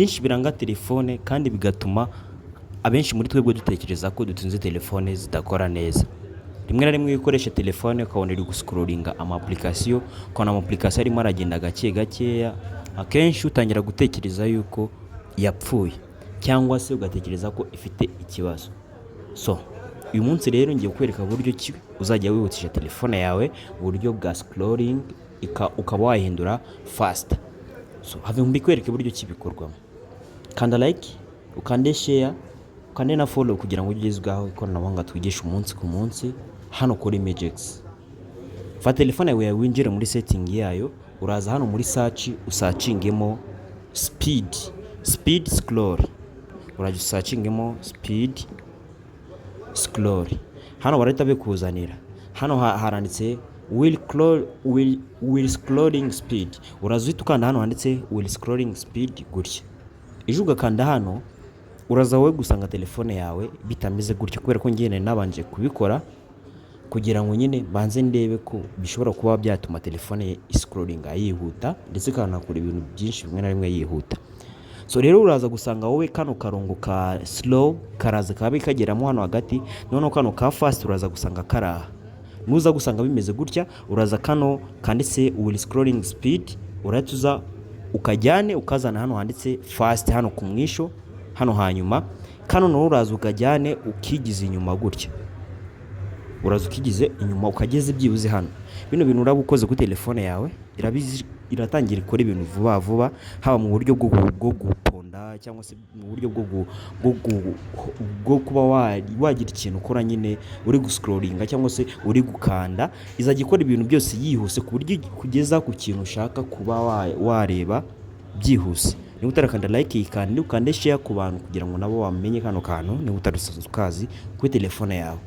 Byinshi biranga telefone kandi bigatuma abenshi muri twebwe dutekereza ko dutunze telefone zidakora neza. Rimwe na rimwe iyo ukoresha telefone ukabona iri guscrollinga ama application, ukabona ama application arimo aragenda gake gakeya, akenshi utangira gutekereza yuko yapfuye cyangwa se ugatekereza ko ifite ikibazo. So uyu munsi rero ngiye kukwereka uburyo ki uzajya wihutisha telefone yawe, uburyo bwa scrolling, ukaba wayihindura faster. So have mbikwereke uburyo ki bikorwamo. Kanda like, ukande share, ukande na follow kugira ngo ujye ugezwaho ikoranabuhanga twigisha umunsi ku munsi hano kuri Magix. Fata telefone yawe winjire muri setting yayo, uraza hano muri search usearchingemo speed, speed scroll. Urajya usearchingemo speed scroll. Hano barahita bikuzanira. Hano haranditse wheel scroll, wheel scrolling speed. Uraza uhita ukanda hano handitse wheel scrolling speed gutya. Ejo ugakanda hano, uraza wowe gusanga telefone yawe bitameze gutya, kubera ko ngiye nari nabanje kubikora kugira ngo nyine banze ndebe ko bishobora kuba byatuma telefone iscrollinga yihuta, ndetse ikanakora ibintu byinshi bimwe na bimwe yihuta. So rero uraza gusanga wowe kano karongo ka slow karaza kabe kageramo hano hagati, noneho kano ka fast uraza gusanga kari aha. Nuza gusanga bimeze gutya, uraza kano kanditse wheel scrolling speed, urahita uza ukajyane ukazana hano handitse fast hano ku mwisho hano. Hanyuma kano nawe uraza ukajyane ukigiza inyuma gutya, uraza ukigize inyuma ukageze byibuze hano. Bino bintu uraba ukoze kuri telefone yawe, irabizi, iratangira ikora ibintu vuba vuba, haba mu buryo bwo guponda cyangwa se mu buryo bwo kuba wagira ikintu ukora nyine uri guscrollinga cyangwa se uri gukanda. Izajya ikora ibintu byose yihuse ku buryo kugeza ku kintu ushaka kuba wareba byihuse. Niba utarakanda like, yikande, ukande share ku bantu kugira ngo nabo bamenye kano kantu, niba utari usanzwe ukazi kuri telefone yawe.